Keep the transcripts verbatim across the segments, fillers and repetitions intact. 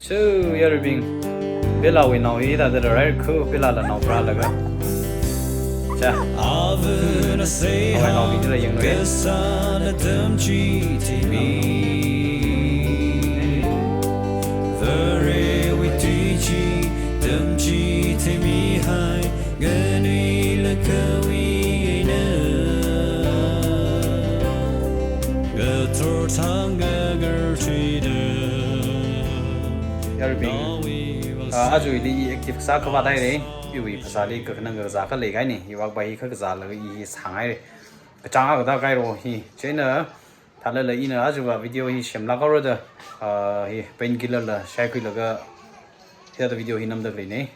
So, yaruibing, Bella wui nao hi thāda rai khu, Bella la nao pharālaga. Cha. Āvana seihā, awui naobing chila yangra. Kasāna tamchitheimi. Varewui tui chi tamchitheimihai. Nganuilakha wi eina ngathor thang ngakarthuida. Yaruibing, ah, aja ili i active kasā khavāt haira. Iwui phasāli kakhanang kazā khalei kahaina. Iwui vak bai hi kha kazālaga i hi sāngaira. Kachāng akha da kahaira hi. Chieina thālala ina ajava video hi semlāk haora da, ah, hi painkiller la shaikhuilaga hithāda video hi namda khaleina.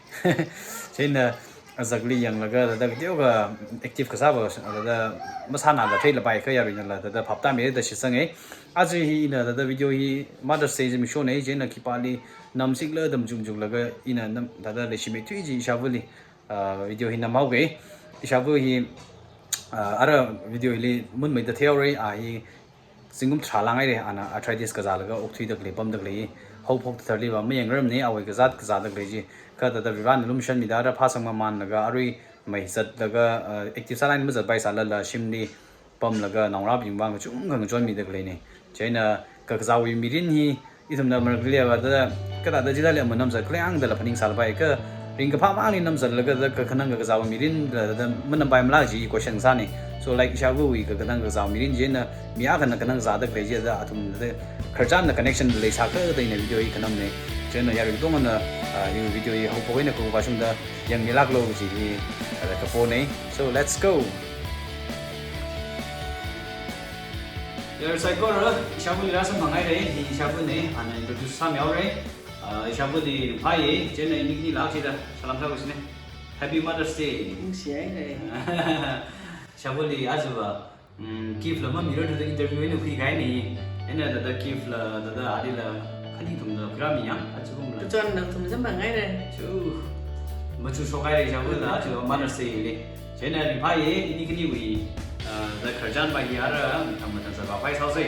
Chieina azakli yanglaga thāda video kha active kasāva thāda masānala theilapai kha yaruinala thāda phaptāmida shitsanga. Aja hi ina thāda video hi Mother's Day zimikshona, chieina khipāli namsikla da machukmachuklaga ina nam thāda leishimeithui chi ishāvali, ah, video hi namhaoga. Ishāva hi, ah, ara video hili munmeida theihaora, ah, hi zingkum tharā lānghaira, ana arthritis kazālaga okthuida khalei pamda khalei, haophok tharanliva mayangrarmana, awui kazāt kazāda khalei chi. Kha thāda Varena lumashanmida ara phāsang mamanlaga arui mai zatlaga, ah, active sālāk eina mazatpai sālala shimli pamlaga naongarābingvang kachungkha ngachonmida khaleina. Chieina kakazāwui mirin hi ithumna marākliva thāda, kathāda chithāli amun namzat khalei ang dala phaningsālapai kha, ringkaphā mangli namzatlaga thāda kakhanang kakazāwui mirin thāda manampaimalā chi question sāna. So, like, ishāvawui kakhanang kakazāwui mirin chieina mi akhana khanang kazāda khalei chi thāda athum thāda khararchanna connection leisākha da ina video hi khanamna. Chieina yarui katongana, ah, hi video hi haophok eina khuivāshungda yangmilāklu kaji hi, ah, kapona. So, let's go. Yarui saikora, ishāvali rāsamphanghaira, hi ishāvana, ana introduce sāmihaora. Ah, ishāvali ringphāya, chieina ini khanilāk chida salam sākhuisina. Happy Mother's Day. Nungshihaira. Ishāvali ajava, mm, gift la mamirarthuda interview eina khuikahaina. Eina thāda gift la thāda alila khani thumda khuirāmi yang, ajakumla. Kachon nathum samphanghaira. Chu. Machukshokhaira ishāvala, chu Mother's Day li. Chieina ringphāya, ini khaniwui, ah, thāda khararchan pai hi ara mathang mathang sāvāpai sāsa.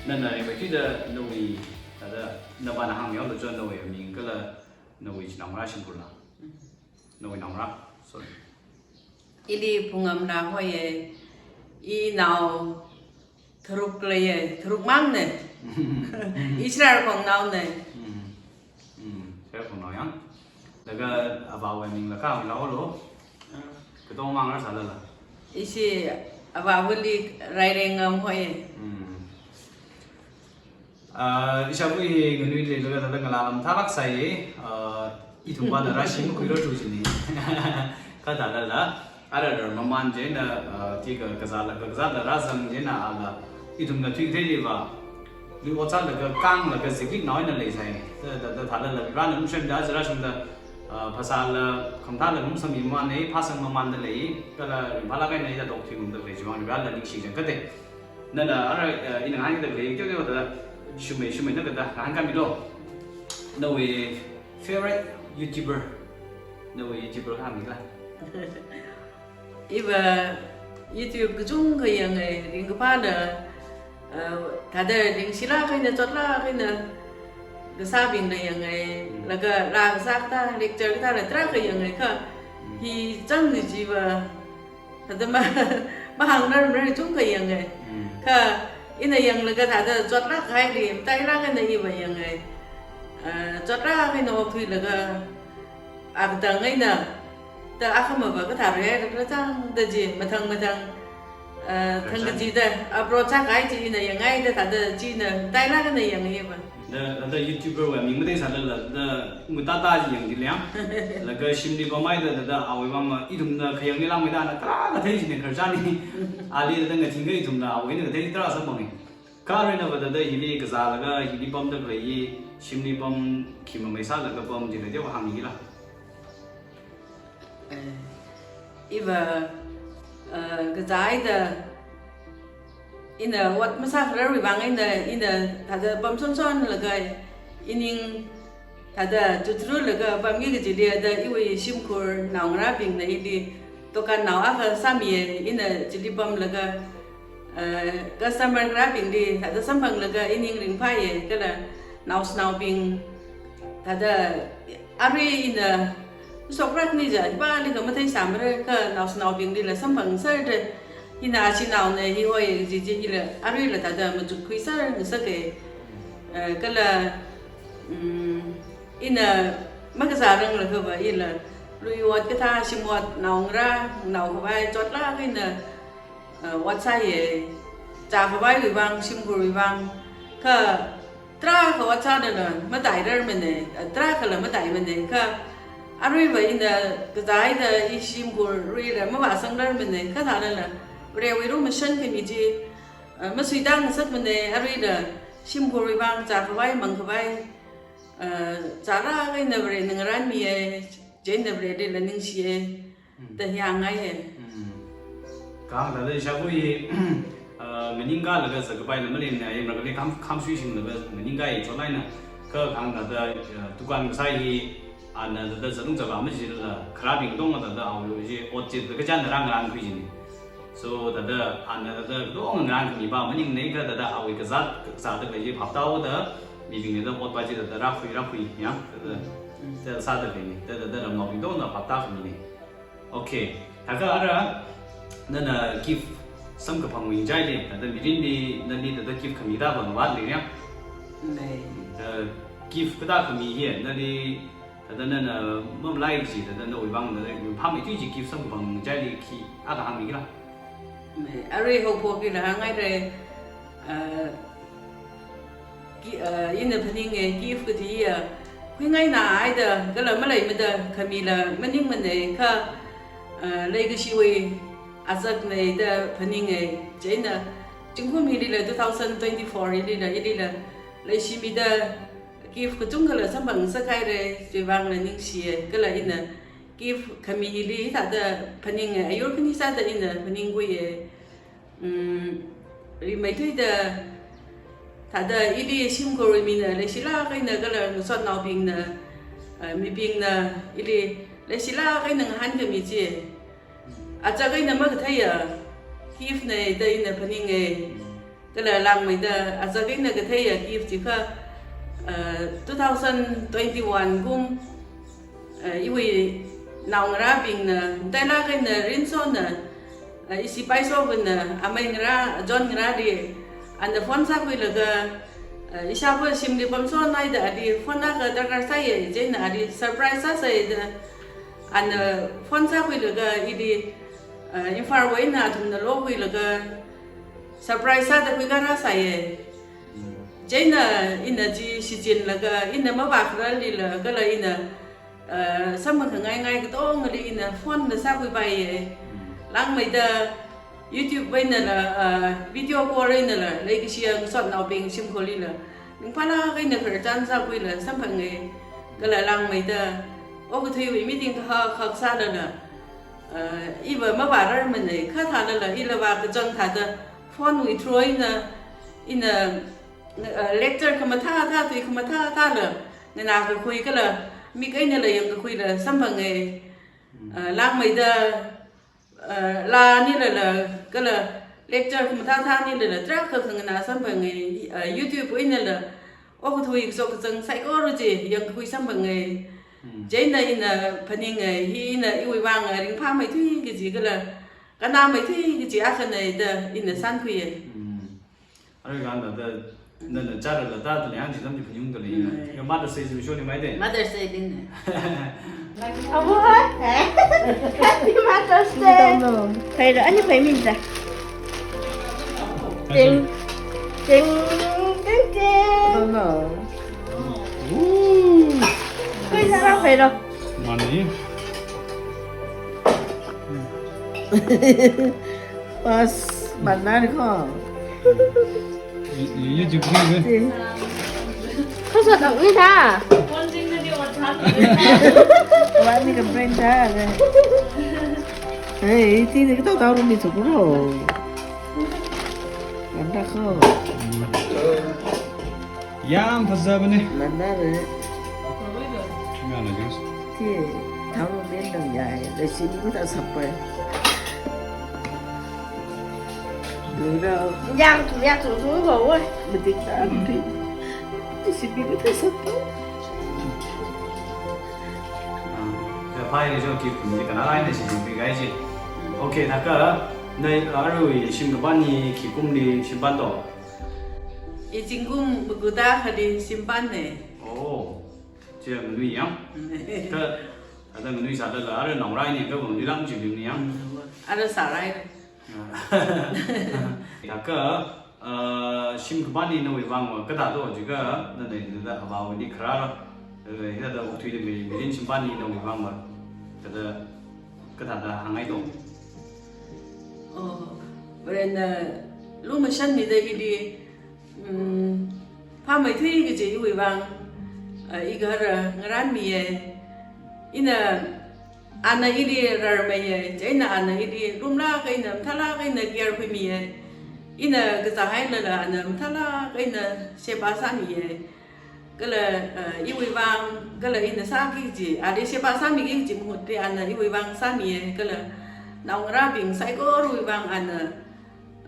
Nana ringphāthuida nawui, thāda navāna hāngmihaolu chon nawui aming kala nawui chinaongarā shimkhurla. Nawui naongarā, sorry. Ili Phungamla hoya, inao tharuk leiya, tharuk mangna. I Shararkhongnaona. Mm. Mm. Shararkhongnao yang. Laga avāwui mingla kha hāngmihaolu. Ah. Katonga mangar sālala. Ishi avāvali Rairengam hoya. Mm. Ah, ishāva hi nganuili laga thāda ngalāla mathālāk sāya, ah, ithumvana rāshi makhuirarthu jina. Kha thālala, ara rar maman chieina, ah, tika kazāla, kazāla rāzang chieina ala, ithumna thuitheiliva, lui ot sālaga kanglaga zikliknao eina leisai. Thāda, thāda, thālala, Varena lumashanmida aja rāshungda, ah, phasāla, khamathāla lumasangmi mamana, phāsang mamanda lei, kala ringphālāk eina ithāda okthuingarumda khalei chiwui vang Varela ningshi changkhatta. Nana ara, eh, ina ngahānkida khalei teoteo thāda shumai, shumai na kathāda ngahānkāmilu. Nawui favorite YouTuber. Nawui YouTuber kha hāngmila. Iva YouTube kachungkha yanga, ringkaphāna, eh, thāda ningshilāk eina, chotlāk eina kasābingla yanga, Mm. laga laa kasā kathā, lecture kathāla tarākha yanga kha, Mm. hi chang kajiva, thāda ma, mahāngrar marar chungkha yanga. Mm. Kha ina yanglaga thāda chotlāk kahaili, matailāk eina iva yanga. Ah, chotlāk eina okthuilaga, akatang eina, thāda akhamava kathā rāra kala chang, thāda chi, mathang mathang, ah, thang Kachang. Kachida, approach sākahai chi ina yangngaida, thāda china matailāk eina yangaiva. Thāda, thāda YouTuber wui aming matheisālala, thāda ngutata chi yangchili yang. Laga shimli pamhaida, thāda awui vang ma, ithumna khayang nilāngmeida ana tarākha thei jina khararchan hi. Ali thāda ngathingkha ithumna awui eina kathei tarākha samphangi. Kha aruinava thāda hili kazālaga, hili pamda khalei hi, shimli pam, khi mamei sālaga pam chila teokha hāngmila. Eh, iva, eh, kazāhaida, ina ot masākhararwui vang eina, ina thāda pam sonson laga, ining thāda chutrulaga pamki kajili thāda iwui shimkhur naongarābingna ili tokannao akha sāmiya, ina chili pamlaga, eh, customer kharābingli thāda samphanglaga ining ringphāya, kala naoshinaobing Thāda arui ina shokrak ni ja, hipa li kha mathei samra kha naoshinao bingli la samphang sāda. Ina ashinaona hi hoi ji ji ila arui la thāda machuk khui sāngasaka. Eh, kala, mm, ina makazā rang la kha va ila lui ot kathā shim ot naongarā, nao khavai chotlāk eina, eh, ot sāya, zā khavaiwui vang, shimkhurwui vang, kha tarākha ot sāda la matairarmana, eh, tarākha la mataimana, kha arui va ina kazāhaida i shimkhurwui la mavāsanglarmana, kha thālala, Varewui lukhamashan khami chi, eh, masuitāngasakmana, arui la shimkhurwui vang, zā khavai, mang khavai, eh, zārāk eina Varena ngarānmiya, chieina Vareli la ningshiya, Mm. Da yangngaiya. Mm. Kahāng thāda ishāvā hi, uh, maningkalaga zakapai la maleimana, ayamrakali kham, khamsui shinglaga maningkai chotlaina. Kha kahāng thāda, uh, dukan kasā hi, ana thāda zatung zava majila, kharābing tongda thāda awui chi, ot chi thāda kachān rāngarānkhui jina. So, thāda, ana thāda katonga ngarānkhami pa maningmana kha thāda awui kazāt, kazāda khalei chi phaptāhaoda, mibingna thāda ot pa chi thāda rākhui, rākhui, ya, thāda, Mm. thāda sāda khalei ni, thāda, thāda ramnaobing tongda phaptākhamina. Okay. Thākha ara, nana gift samkaphangwui ngachaili, thāda mirinli, nali thāda gift khami thāda vātli ya? Lei. Thāda gift kathā khami hi, nali, thāda nana mamalai chi, thāda nawui vang, thāda ringphāmeithui chi gift samkaphang ngachaili khi akha hāngmikhala? Lei. Arui haophokli la hāngngaira, ah, Ki-, uh, ina phaninga, gift kaji ya, khuingaina haida, kala maleimada, khamila maningmana kha, uh, leikashiwui azakna da phaninga, chieina, zingkum hilila, two thousand twenty-four hilila, ilila, leishimida, gift kachungkhala samphang sākhaira, chiwui vangla ningshiya, kala ina, gift khami hili, thāda phaninga, ayur khani sāda ina phaningkhuiya. Mm, rimeithuida, thāda ili shimkhurwui mina leishilāk eina kala ngasotnaobingna, ah, mibingna ili leishilāk eina ngahānkhami chi. Azak eina makatheiya gift na da ina phaninga. Kala langmeida azak eina katheiya gift chi kha, ah, two thousand twenty-one kum, eh, iwui naongarābingna, matailāk eina Rinshona, eh, ishi Paishowuina, amei ngarā, John ngarāli, ana phone sākhuilaga, eh, ishāvā shimli pamshon haida ali phone akha darkar sāya, chieina ali surprise sāsāya da, ana phone sākhuilaga ili, eh, Imphalwui eina athumna lokhuilaga, surprise sāda khuikharā sāya. Chieina ina chi shichinlaga, ina mavākhararlila, kala ina, uh, samphang khangaingai katongali ina phone la sākhuipaiya. Langmeida YouTube wui einala, uh, video call einala, leikashiya ngasotnaobing shimkhurlila, ringphālāk eina khararchan sākhuila samphanga. Kala langmeida, okathuiwui meeting kahak kahak sālala, uh, iva mavārarmana, kha thālala, ila vākachang thāda, phone wui through eina, ina, uh, lecture khamathā thā, tui khamathā thāla, nganākakhui kala, mik einala yangkakhuila samphanga. Uh, langmeida, uh, laa nilala, kala lecture khamathā thā nilala, tarākha khanganā samphanga, uh, YouTube wui einala, okathui kashok kazang saikora chi yangkakhui samphanga. Chieina ina phaninga, hi ina iwui vang ringphāmeithui kaji kala, kannāmeithui kaji akhana da ina shānkhuiya. Arui kahāng thāda, nana chara la thāda lei, hāngchi lam chi phaningung dalei. Yo Mother's Day chi shoni maida. Mother's Day din. Abu, eh? Happy Mother's Day. Don't know. Phaira, ani phaiminda. Ting, ting, ting, ting. Don't know. Ooh. Khuisāra phaira. Mani. Pas, manar ko. Ye, ye, ye, ye. Kau sudah ni dah. Wani ka brand dah. Eh, ini kita tahu rumit tu bro. Mantap ko. Yam fazabane. Manar. Mana jus? Ti, tahu rumit dong ya. Dari sini kita sampai. Yang tu, yang tu, tu, bawa. Betul tak? Betul. Di sini kita sampai. Pai jo ki kum di kana ai na si jing pi gai ji. Okay, thākha na arui shim kapān hi khi kumli shimpam to? I zingkum makuda khali shimpam ne. Oh, chi nganui yang. Ka, ada nganui sāda la, ara nong rai ni ka bang di lam chi ni yang. Ara sārai. Thākha, ah, shim kapān hi nawui vang va kathāda to jiakha, na na na da avāwui ni kharā la. Eh, hithāda okthuida mi, mirin shimpam hi nawui vang va. Kathāda, kathāda hāngngai to? Oh, Varena lumashanmida ili, mm, phāmeithui kaji iwui vang, ah, i gahara ngaranmiya. Ina, ana ili rarmeiya, chieina ana ili lumlāk eina, mathālāk eina care khuimiya. Ina kazāhailala ana mathālāk eina sheba sāmiya. Kala, ah, iwui vang, kala ina sāki kaji, ali sheba sāmiki kaji mahutli ana iwui vang sāmiya. Kala naongarābing saikorawui vang ana,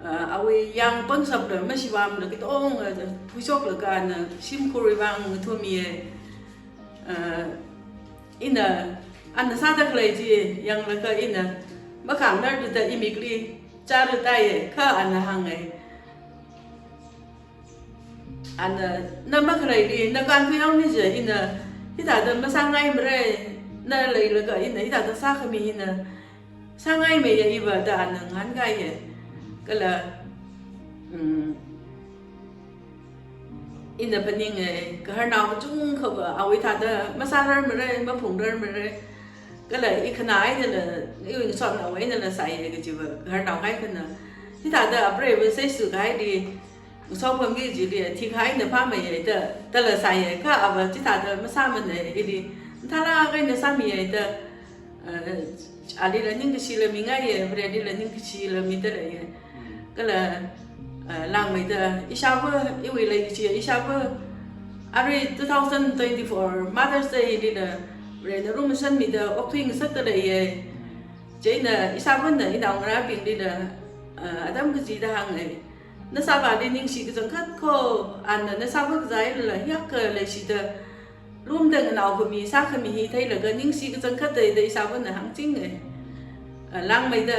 ah, awui yang pangshapla, mashivamla, katong, ah, phuishoklaga ana shimkhurwui vang ngathāmiya. Ah, ina, ana sāda khalei chi yanglaga ina makhangnar tuda imikli chāra taiya, kha ana hānga. Ana, na makhaleili, na kankhui haoni je, ina, hithāda masāngaimara, na leilaga, ina, hithāda sākhami, ina, sāngaimeiya iva da ana ngahānkaiya. Kala, mm, ina phaninga, gaharnao kachungkhava, awui thāda masārarmara, maphungrarmara. Kala i khana einala, iwui ngasotnao einala sāya kajiva, gaharnao kaikhana. Hithāda apreiva sāsukahai di, ngasopamki kajili, thikahai eina phāmeiya da, dala sāya, kha ava chithāda masāmana ili, mathālāk eina sāmiya da, eh, alila ningkashila mingaiya, Varelila ningkashila mida leiya. Kala, eh, langmeida, ishāva, iwui leikashi, ishāva, arui two thousand twenty-four Mother's Day lila, Varena lumashanmida okthui ngasakda leiya. Chieina, ishāvana, inaongarābinglila, eh, atam kachida hānga. Nashāvāli ningshi kachangkhat kho, ana nashāvā kazālala, hiyākha leishida, lumda nganaokhami, sākhami hi theilaga ningshi kachangkhat da, da ishāvana hāngchinga. Ah, langmeida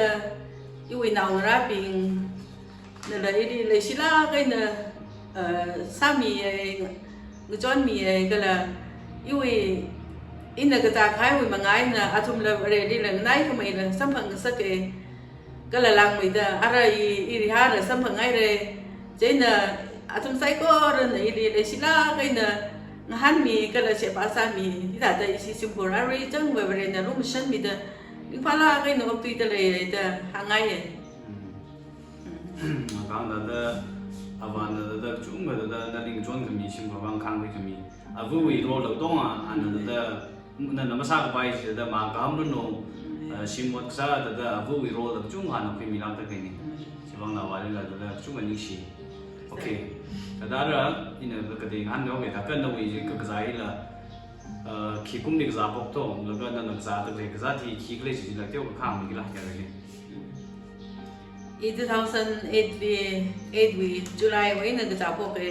iwui naongarābingnala ili leishilāk eina, ah, sāmiya, ngachonmiya, kala iwui ina kazākahaiwui manga eina athumla Varelila nganaikhameila samphang ngasaka. Kala langmeida, ara i, i rihāla samphangngaira. Chieina athum saikorana ili leishilāk eina ngahānmi, kala sheba sāmi. Hithāda ishi shimkhur arui changva Varena lumashanmida, ringphālāk eina okthuida leiya da hāngngaiya. Mm. Kang thāda, avāna thāda, chungva thāda, na ringchon khami shimkhur vang khangkhui khami. Avawui role la katonga, ana thāda, na, na masākapai chi thāda, ma kaham luno, eh, shim ot kasā thāda, avawui role la kachungkha ana khuimilākda khaini. Chivang avālila thāda, kachungkha ningshi. Okay. Thāda ara, ina katei ngahānhaoga, thākha nawui chi kakazāla, eh, khi kumli kazāphok to, laga nana kazāda khalei kazāt hi khikhala chila teokha hāngmikila, kayāli. I two thousand eight li, eight wui July wui eina kazāphoka, i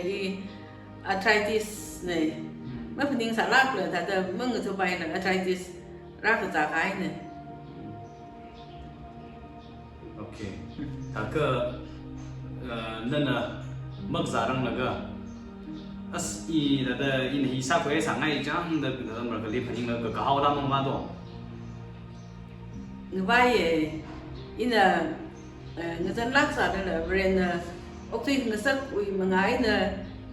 arthritis na. Mm. Maphaningsālākla thāda mangathupaila arthritis rākazākahaina. Okay. Thākha, eh, nana makazāranglaga, as i thāda ina hi sākhuisāngai chang da, da marākhali phaninglaga kahao lam mang ma to? Ngavaiya, ina, eh, ngazanlāk sādala, Varena, eh, okthui ngasakwui manga eina,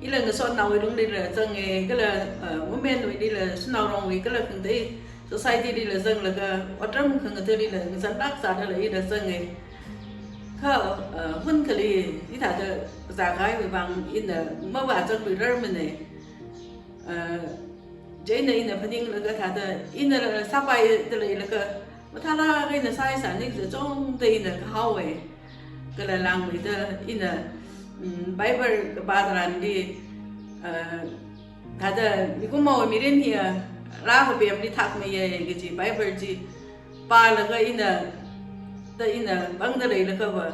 ila ngasotnaowui lunglila zanga, kala, eh, women wuilila, shanao rongwui, kala khangatei society lila zanglaga, otram khangathalila, ngazanlāk sādala ila zanga. Kha, eh, hun khali, hithāda kazākahaiwui vang ina mavāzangluirarmana. Eh, chieina ina phaninglaga thāda, ina sāpaida leilaga, mathālāk eina sāsāni kachungda ina kahaowa. Kala langmeida ina, mm, Bible kapā tharanli, eh, thāda mikumowui mirin hiya rākapemli thakmeiya kaji Bible chi pālaga ina, thāda ina pangda leilagava,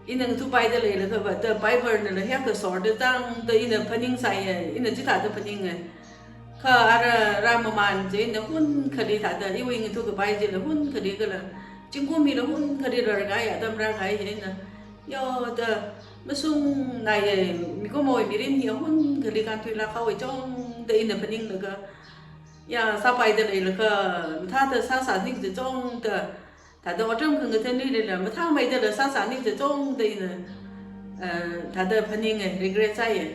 ina ngathupaida leilagava, thāda Bible nala hiyākha sorda tangda ina phaningsāya, ina chithāda phaninga. Kha ara rāmaman chieina hun khali thāda iwui ngathukapai chila hun khali kala zingkum hila hun khali rarkahai atam rākahai chieina, yo da mashungnaiya, mikumowui mirin hi hun khali kānthuilāk haowa chong da ina phaninglaga, ya, sāpaida leilakha mathāda sāsāning kaji chong da, thāda otram khangathanli leila mathāmeida la sāsāning kaji chong da ina, eh, thāda phaninga, regret sāya.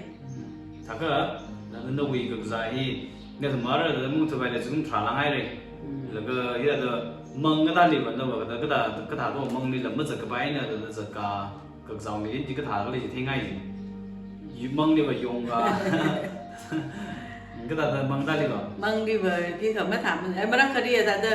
Thākha, na, nawui kakazā hi, na thumara da mung thupai la zingkum tharā lānghaira. Mm. Laga hithāda mang kathāli va, na va kathā, kathā, kathāda manglila mazatkapai na da, da zatka, kakazāwui mirin chi kathā khala chi theingai chi. Yu mangli va yongka. Kathāda mang kathāli va. Mangli va, khi kha mathāmana. Ai, marākhali ya thāda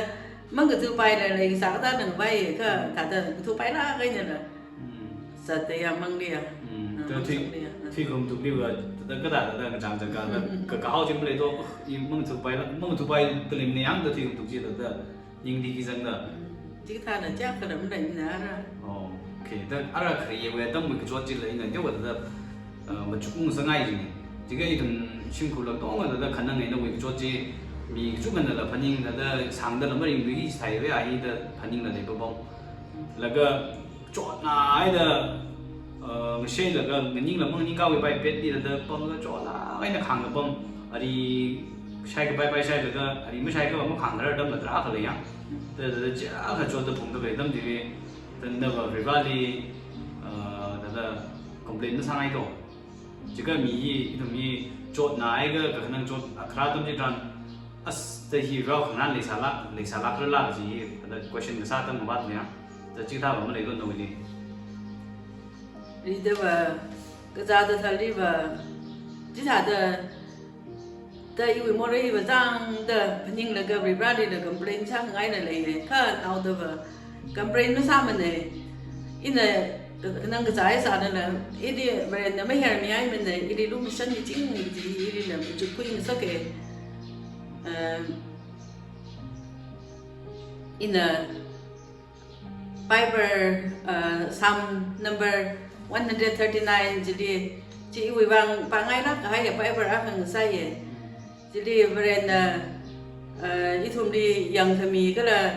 mang kathupai la leikasā kathā nang vai, kha thāda kathupailāk eina la. Mm. Zatta ya mangli ya. Mm. Ah, to mang thui, zatta ya. Thui kum tukli va, thāda kathāda, thāda ngachang chang ka, ka, kahao chi malei to, i mang thupai la, mang thupai kalim ne yang da thui kum tuk chi thāda. Ningli khi zangda. Mm. Chikathāna chak kharam leimana ara. Oh, okay. Da ara khare yawui atamwui kachot chila ina teowa da, uh, machukngasakngai jine. Chika ithum shimkhur lak tongda da khanang eina nawui kachot chi mi kachungkhana la phaning da, da sāngda la maringluiki thai ve ahi da phaningla leipapam. Laga chotnāhaida, uh, ngasheilaga nganingla manganing kawui pai petli da pamda chotlāk eina khāngda pam, ari shaikapai pai shailaga, ari mashaikapa makhāngrar atamla tarākha leiya. Da, da, da, chiyākha chotda phungda khalei atam chili, da nava Vareli, uh, da, da complain masāngai to. Chika mi hi, ithum hi chotnāhaiakha, kakhanang chot, akha atam chitharan, as, da hi rao khangarān leisālāk, leisālākrala kaji hi, da question kasā atam mavat leiya. Da chithā va malei to nawuili. Rida va, kazāda thāli va, chithāda, da iwui morei va zangda phaninglaga Vareli la complain sāngaila leiya. Kha naoda va, complain masāmana. Ina ka-, kanang kazā sāda la, ili Varena mayarmihaimana, ili lumashanmiching kaji, ili la machukkhuingasaka. Um, ina Bible, uh, Psalm number one hundred thirty-nine chili, chi iwui vang pāngailāk kahaiya Bible akha ngasāya. Chili Varena, uh, ithumli yangkhami kala,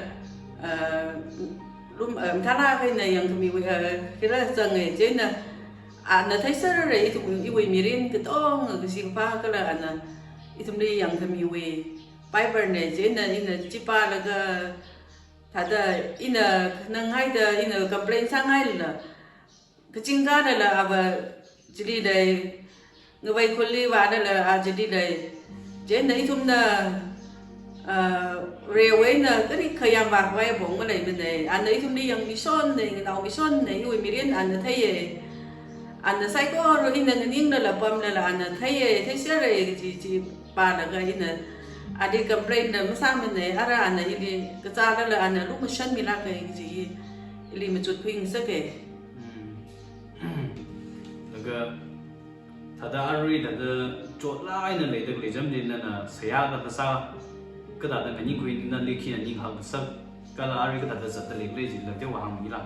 uh, lum, uh, mathālāk eina yangkhamiwui, uh, kala zanga, chieina ana theiserra ithum iwui mirin katonga kashi kaphā kala ana ithumli yangkhamiwui Bible na, chieina ina chi pālaga, thāda ina khananghaida, ina complain sāngailala, kachingkha lala ava chili lei, ngavei khulli vālala a chili lei. Chieina ithumna, ah, Varewui eina kali khayāng vākhavai apong maleimana. Ana ithumli yangmishonna, nganaomishonna, iwui mirin ana theiya. Ana saikora ina nganinglala pamlala ana theiya, theiserra kaji chi pālaga ina ali complain la masāmana, ara ana ili kazālala ana lumashanmilāka kaji ili machukkhuingasaka. Hmm. Laga thāda arui thāda chotlāk eina leida khalei cham chili nana seihā kathāda sā, kathāda nganingkhui, nali khina ninghak kasak, kala arui kathāda zatta leikhala chila teowa hāngmila.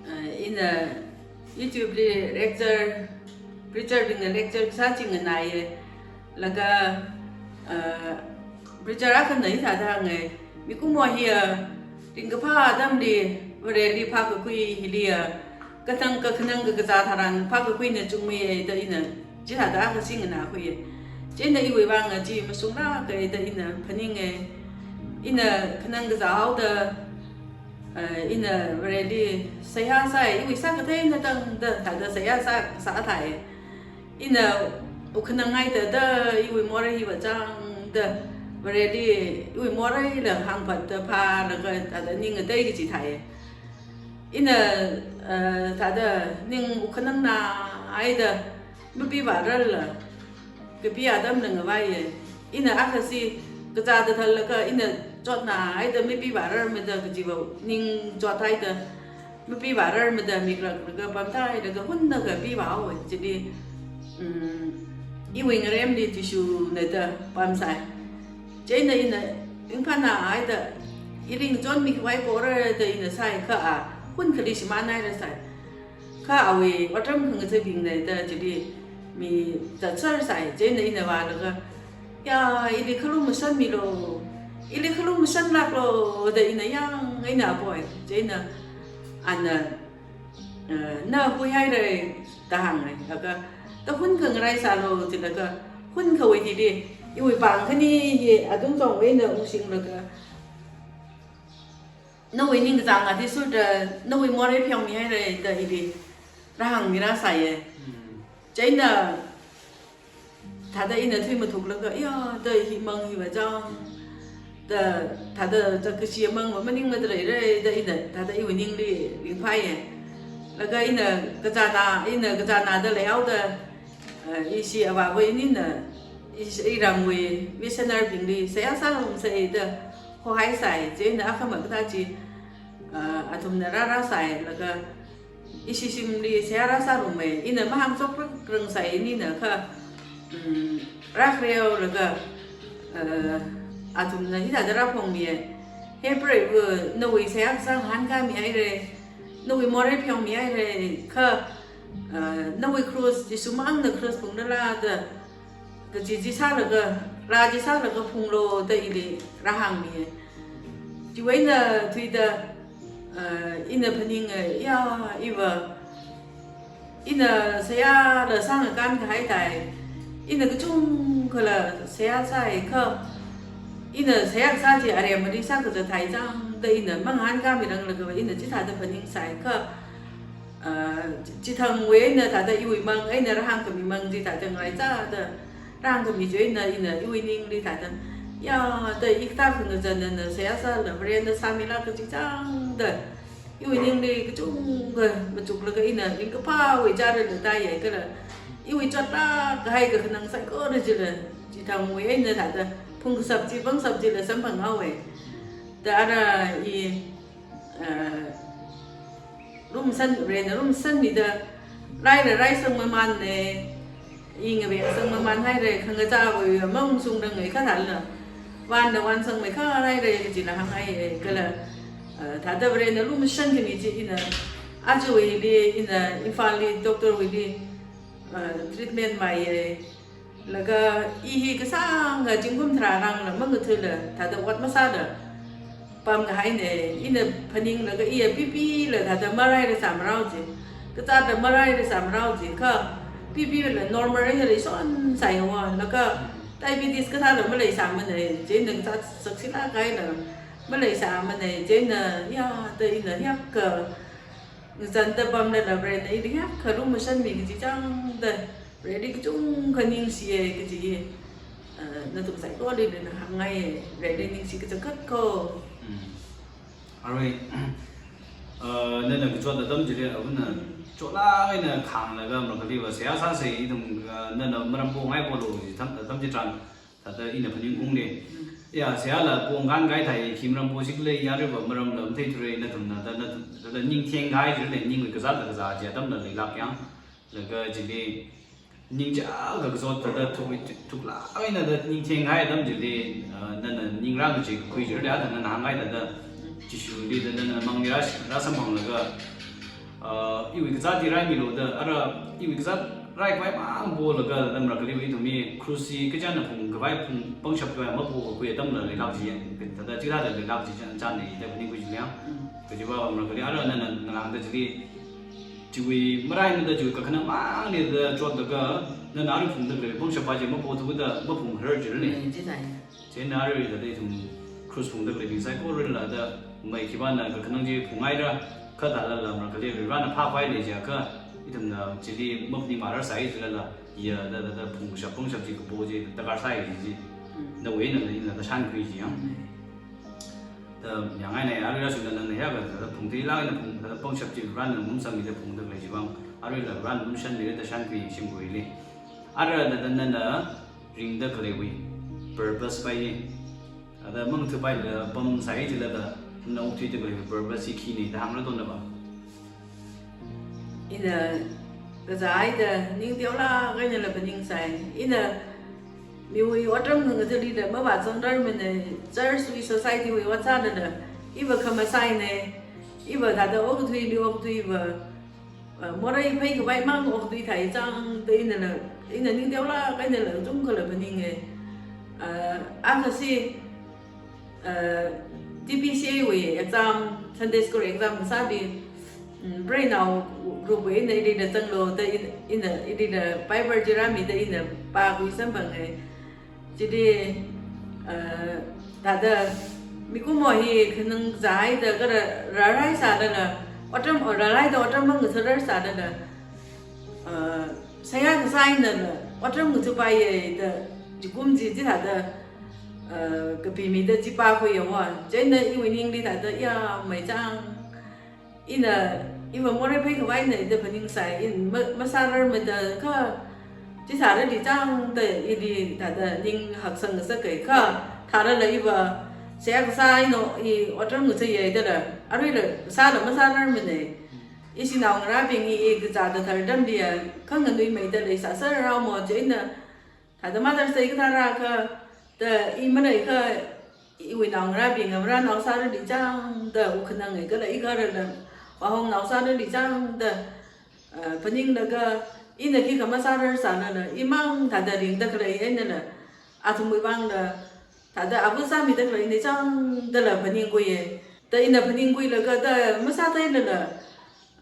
Uh, ina YouTube li lecture, preacher bingna lecture kasā chi nganāya. Laga, uh, preacher akhana hithāda hānga, mikumo hiya ringkaphā atamli Vareli phākakhui hiliya, kathang kakhanang kakazā tharan phākakhuina chungmeiya da ina chithāda akha chi nganākhuiya. Chieina iwui vang chi mashunglāka da ina phaninga. Ina khanang kazāhaoda, eh, ina Vareli seihā sāi, iwui sākatheina tangda thāda seihā sā, sāthai. Ina wukhananghaida da iwui morei hi vāzangda Vareli iwui moreila hāngphatda phālaga thāda ning ngatei kaji thai. Ina, eh, thāda ning wukhanangnāhaida mapivārarla, kapi atamla ngavaiya. Ina akha chi kazāda thālaga ina chotnāhaida mapivārarmada kajiva ning chothaida mapivārarmada miklaklaga pamthailaga hunnakha pivāhaowa. Chili, mm, iwui ngaremli tissue na da pamsai. Chieina ina ringphānāhaida ili ngachonmikhavai pora da ina sāi, kha a hun khali shimānhaira sāi. Kha awui otram khangathābingna da chili mi zatser sai, chieina ina vālaga, ya, ili khalumashanmilu, ili khalumashanlāklu, da ina yang, ina apoi, chieina ana, eh, na huihaira da hānga, laga, da hun khangarai sālu, jilaga, hun khawui hili, iwui pāng khani hi, atung zong eina ungshinglaga, nawui ningkachāng athishurda, nawui morei pheomihaira da ili rāhāngmirāsai. Mm. Chieina thāda ina thui mathuklaga, ya, da hi mang hiva chang, da thāda chakashi mang va maningmada leira, da ina thāda iwui ningli ringphai. Laga ina kachāna, ina kachānada leihaoda, eh, ishi avāva̱ inina, ishi iramwui missionary bingli seihā sārumsa da hohaisai, chieina akhama kathā chi, eh, athumna rārāsai, laga ishi shimli seihā rāsāruma, ina mahāngchokrangsai inina kha, mm, rākhareo laga, eh, athumna hithāda rāphongmi, he preiva̱, nawui seihā kasā ngahānkāmihaira, nawui morei pheomihaira, kha, eh, nawui cross, Jishu mangna cross phungda lāda, kaji chi sālaga, laa chi sālaga phunglu da ili rāhāngmi. Chiwui eina thuida, eh, ina phaninga, ya, iva, ina seihāla sāngakān kahai thai, ina kachungkhala seihā sāi kha, ina seihā kasā chi aremali sākazat thai chang da ina mangahānkāmiranglagava ina chithāda phaningsai kha, ah, chi-, chithangwui eina thāda iwui mang eina rāhāngkhami mang chi thāda ngalaichāda rāhāngkhami chieina ina iwui ningli thāda, ya, da i kathā khangazanna seihā sāla Varena sāmilāk kaji chang da iwui ningli kachungkha machuklaga ina ringkaphāwui chara da taiya kala, iwui chotlāk kahai kakhanang saikora chila, chithangwui eina thāda phungkashap chi, pangshap chila samphanghaowa. Da ara i, eh, rumshan, Varena rumshanmida, raila raisangmamanna, i ngavesangmamanhaira, khangachāwui maungshungrangai kha thālala, vanla vansangmei kha raira kajila hānghai, kala, eh, thāda Varena lumashankhami chi ina, ajawuili ina Imphalli doctor wuili, eh, treatment maiya, laga i hi kasānga zingkum tharā rangla mangathula, thāda ot masāla pamkahaina, ina phaninglaga iya BPla thāda maraira sāmarao ji, kazātla maraira sāmarao ji, kha BPla normal eina leishonsai haowa, laga diabetes kathāla maleisāmana, chieina kazāt sakshilāk kahaila maleisāmana, chieina ya, da ina hiyākha ngazanda pamlala Varena ili hiyākha lumashanmi kaji chang da, Vareli kachungkha ningshiya kaji, eh, nathum saikorali ina hāngngaiya, Vareli ningshi kachangkhat kho. Mm. Arui, uh, nana kachot atam chili, uh, na, mm, chotlāk eina khānglaga, marakaliva seihā sāsa ithum, uh, nana maram pongai polu ji atam, atam chitharan, thāda ina phaningungli. Mm. Ya, seihāla pongkān kahai thai, khi maram posi khala, ya, aruiva maramla matheithura, nathumna, thāda, thāda ningtheng kahai chili, ningwui kazātla kazā chi atamla leilāk yang. Laga chili, ningchākha kazot thāda thuk, thuklāk eina thāda ningtheng kahai atam chili, ah, nana ningrang kaji kakhui chili, thāda nana hāngngai thāda, Jishuli thāda nana mangli rā, rāsamphanglaga, ah, iwui kazāt chi raimilu da, ara iwui kazāt raikhavai mang polaga, thāda marakaliva ithumwui cross chi kachāna phungkhavai, phung pangshap khavai mapo kakhui atamla leilāk ji, thāda chithāda leilāk ji chān, chānna da phaningkhui chili yang. Mm. Kajiva marakali ara nana ngalāngda chili, chiwui maraimada chiwui kakhanang mangli da chotlaga, nana arui phungda khalei pangshap pa chi mapothuda maphungharar chili. Mm, chithāi. Chieina arui thāda ithum cross phungda khaleibing saikorala thāda mai khipāna kakhanang chi phunghaira, kha thālala marakali Varena phākhavai lei jiakha, ithumna chili maphaningmararsai jilala, ya thāda, thāda phungshap, pangshap chi kapo chi darkar sai ji. Mm. Nawui eina ina tāshankhui ji yang. Mm. Thāda yangaina ya, arui rāshungda nana hiyākha thāda phungthuilāk eina phung, thāda pangshap chi Varena masamida phungda khalei chivang, aruila Varena mashanmira tāshankhui shimkhuili. Ara thāda nana ringda khaleiwui purpose pai, thāda mangthu paila pamsai jilala, na okthuida khaleiwui purpose hi khina da hāngra dona va. Ina kazāhaida ning teolāk einala phaningsai. Ina miwui otram khangathalila mavāzangrar mana, church wui, society wui ot sālala, iva khamasaina, iva thāda okathuili okthuiva, ah, morei pheikhavai mang okthui thai chang da inala Ina ning teolāk eina la kachungkhala phaninga. Ah, akha si, ah, T P C A wui exam, Sunday school exam sābi, mm, preinao group wui ina ili da zanglu da in-, ina ili da Bible chi rāmi da ina pākhui samphanga. Chili, ah, thāda mikumo hi khanang zai da kara rārai sāda la, otram, rārai da otram mang sārar sāda la, ah, seihā kasā eina la, otram ngathapaiya da, chikum chi chithāda, ah, kapimida chi pākhuiya va. Chieina iwui ningli thāda, ya, meichang. Ina, iva morei pheikhavai eina da phaningsai, in ma-, masārarmada kha, chi sārali chang da ili thāda ning haksang ngasaka kha, thālala iva, seihā kasā eina i otram ngathaiya da la, aruila sāla masārarmana. Ishi naongarābing i, i kazāda thar atamli ya, khanganuimeida la i sāsārarmo chieina, thāda Mother's Day kathā rākha, da i maleiakha, iwui naongarābing, ngarānao sārali chang da u khananga kala i kharala, vāhongnao sārali chang da, ah, phaninglaga, ina khikha masārar sālala, imang thāda ringda khalei eina la, athumwui vang la, thāda ava sāmida khalei eina chang da la phaningkhuiya. Da ina phaningkhuilaga da masātheilala,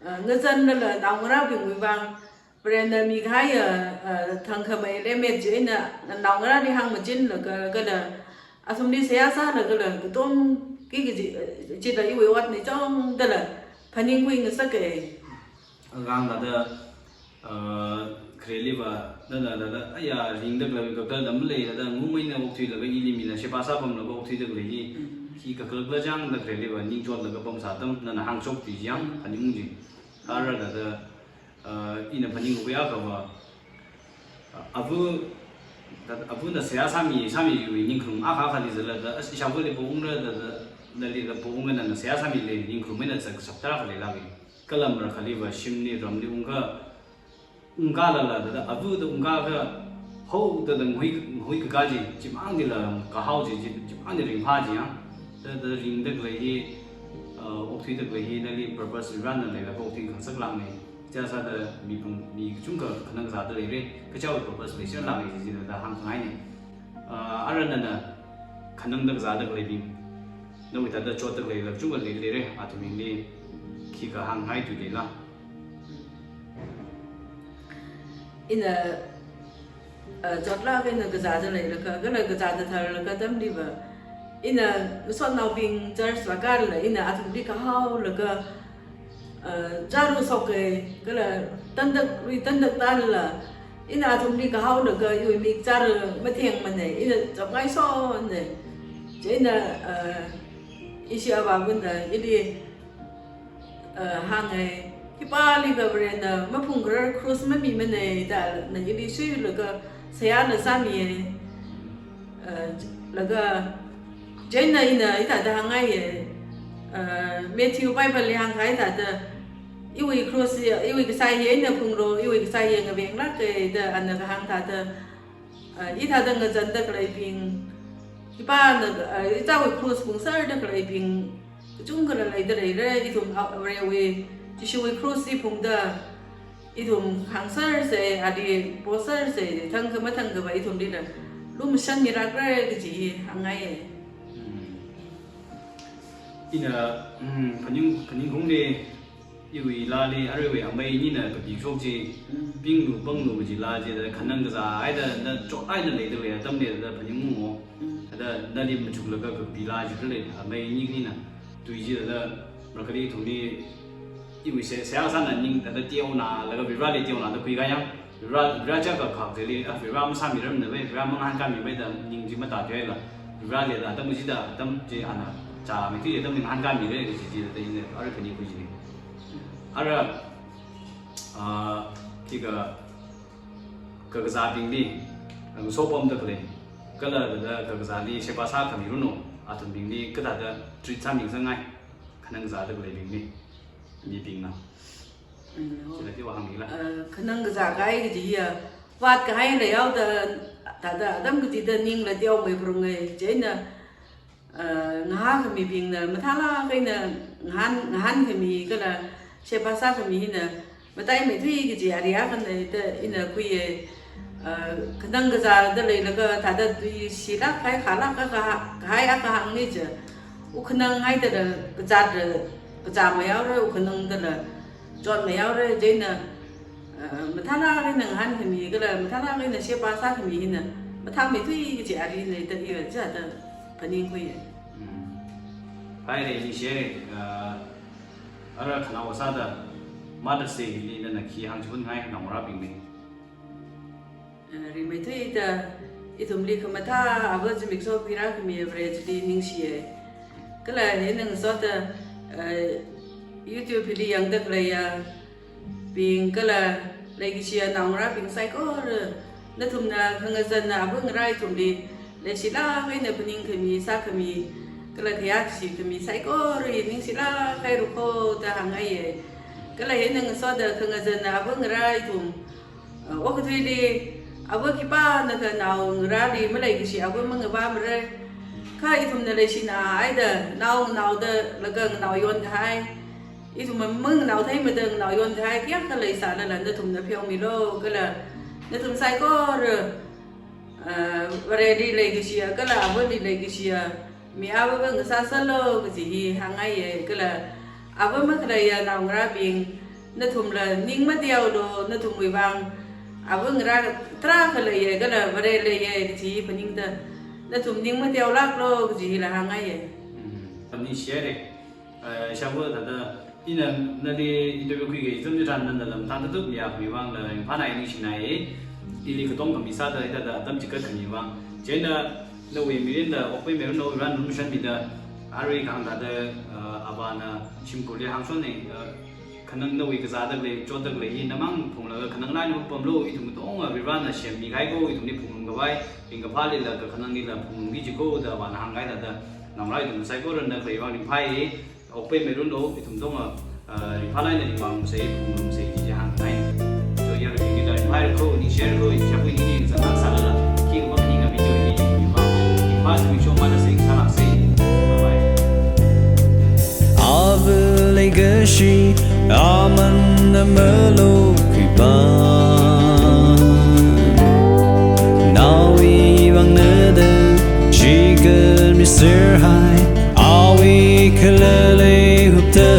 ah, ngazanlala naongarābingwui vang, Varena mikahaiya, ah, thangkhamei lemmet chieina, naongarāli hāngmachinlaga, kala, athumli seihā sālaga la, katomki kaji, eh, chila iwui otna chang da la, phaningkhui ngasaka. Agang thāda, ah, khareli va, da, da, da, da, aya, ringda khalei kakhalam leida, da, ngumei eina okthuilaga ili mina sheba sāpamlaga okthuida khalei hi, Mm. hi kakhalam chang da khareli va, ningchotlaga pamsā atam, nana hāngshok tui chang, phaningung chi. Ara thāda, ah, ina phaningkhui akha va, ah, ava, thāda, avana seihā sāmi, sāmiwui ningkharum akha akhali zala da, as, ishāvali poungra da, da, nali da pounga nana seihā sāmili ningkharum eina zak saptara khalei lāka. Kala marakhali va shimli ramli ungkha, ungkhalala da, da, ava da ungkakha, hao da da ngui, ngui kakā chi, chimangli la kahao chi, chi, chimangli ringphā chi ya. Da, da ringda khalei hi, ah, okthuida khalei hi, nali purpose Varena leilaga okthui khangasak lākna. Chithāsāda mipung, mi kachungkha khanang kazāda leira, kachiwui purpose leiser lākna chi, chi da, da hāngkhangaina. Ah, ara nana khanangda kazāda khaleibing, nawui thāda chotda khalei la kachungkha lei, leira, athumli khikha hāngngai tui leila. Ina, ah, chotlāk eina kazāda leilakha, kala kazāda tharlakha atamli va, ina ngasotnaobing church vākala, ina athumli kahaolaga, ah, chāru shoka, kala tandak, ri tandak tālala, ina athumli kahaolaga, iwui mik chāra mathengmana, ina chapngai sona. Chieina, ah, ishi avāvana, ili, ah, hānga, khipālikha Varena maphungkharar cross mamimana da, na ili suilaga seihā na sāmiya. Ah, laga, chieina ina hithāda hāngngaiya, ah, Matthew Bible li hāngkahai thāda, iwui cross hi, iwui kasā hi eina phunglu, iwui kasā hi ngavenglāka da ana kahāng thāda, ah, hithāda ngazanda khaleibing, khipāna, ah, ichāwui cross phungsārda khaleibing, kachungkhala leida leira, ithum, ah, Varewui, Jishuwui cross hi phungda, ithum hāngsersa, ali posersa, thangkha mathangkha va ithumlila lumashan mirakra kaji hāngngaiya. Hmm. Ina, hmm, phaning, phaningungli, iwui lāli, aruiwui amei nina kapikashok chi, Mm. pinglu panglu kaji lā chi, da khanang kazā haida, da chot haida leida khalei atamli, da phaningungo. Mm. Da nali machuklaga kapi lā chi khalei, amei ni khanina. Tui chi da, marakhali ithumli, iwui se, seihā sāna ning, da, da teonālaga, Vareli teonāda khuikahai ya. Vare, Vare chākha khak chili, ah, Vare masāmirarmana vai, Vare mangahānkāmi vai da ning chi matāthuihaila. Vareli da atam chida, atam chi ana chāmeithui atamli ngahānkāmira kaji chi da ina ara phanikhui china. Ara, ah, khikha, kakazābingli, ah, ngasopamda khalei, kala da, da kakazāli sheba sākhami runo, athumbingli kathāda treat sāmi sangngai, khanang kazāda khaleibingli, mibingna. Mm, Chila teova hāngmila. Eh, khanang kazā kahai kaji hiya, vātkahai leihaoda, thāda atam kachida ningla teomei pharunga, chieina, eh, ngahānkhami bingna, mathālāk eina ngahān, ngahānkhami kala, sheba sākhami hina, mataimeithui kaji ari akhana da ina khuiya, Uh, khanang kazāda leilaga thāda tui shilāk kahai, khalāk kahai, kahai akha hāngni chi. Wukhanang haida la kazāda, kazā mayaora, wukhanangda la chot mayaora, chieina, uh, mathālāk eina ngahānkhami, kala mathālāk eina sheba sākhami hina mathāmeithui kaji ari leida iya chithāda phaningkhui. Mm. Phaire, ningshiye, uh, ara khanao sāda Mother's Day li nana khi hāngchihunngai naongarābingli? Eh, rimeithuida ithumli khamathā ava zimiksho khuirākhami Vare chili ningshiye. Kala hi ngasoda, eh, YouTube hili yangda khaleiyabing kala leikashiya naongarābing saikora, nathumna khangazanna ava ngarā ithumli leishilāk eina phaningkhami, sākhami, kala khayākashi khami saikora hi ningshilāk haira kho da hāngngaiye. Kala hi ngasoda khangazanna ava ngarā ithum, uh, okathuili ava khipānakha naongarāli maleikashi ava mangavāmara. Kha ithumna leishina haida nao nganaoda laga nganao yonkahai, ithum manganao theimada nganao yonkahai kayākha leisālala nathumna pheomilu, kala nathum saikora, uh, Vareli leikashiya kala avali leikashiya mi ava ngasāsālu kaji hi hāngngaiye. Kala ava makhaleiya naongarābing, nathumla ning mateolu, nathumwui vang ava ngarā tarākha leiye, kala Vare leiye kaji hi phaningda nathum ning mateolāklu kaji hila hāngngaiye. Mm. Ningshiye. Eh, ishāvā thāda, ina nali interview khuiki zam chitharan nana lam tangda tup ya khami vangla ringphānai, ningshinai, ili katongkhami sāda hithāda atam chikatkhami vang. Chieina nawui mirinda Okpei Meirunlu Varena lumashanmida, arui kahāng thāda, eh, avāna shimkhurli hāngshonne, eh, khanang nawui kazāda khalei, chotda khalei hi namang phunglaga khanang lāina mapamlu, ithum katonga Varena shemmikahai kho, ithumli phunglum khavai, ringkaphālila kakhananglila phunglumki jikho da avāna hāngkahai thāda, naongarā ithum saikorana khalei vang ringphāi. Okpei Meirunlu, ithum katonga, ah, ringphālāk eina ringphālumsei, phunglumsei kaji hāngngai. So, yaruibingli ringphāra kho, ningshira kho, ishāvā ningli zanglaga sālala, khi kapam ning a video hi ringphā, ringphā sāmi shong mana sing sālāksei. Bye bye. Ava leikashi aman amalo khipā, naowui vang nada chikatmi serhai, awui kala leihupta,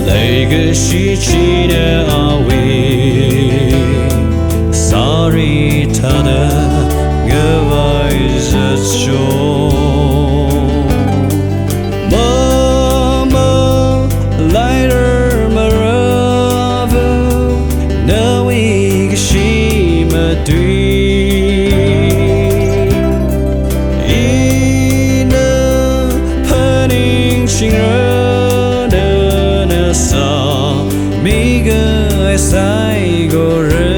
leikashi china awui sari thāda ngavai zatshon. Mama laira marava, nawui kashi matui ina phaningshingra, nana sāmikahai saikora.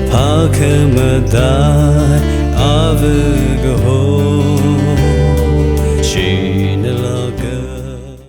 Phākhamatā ava kaho.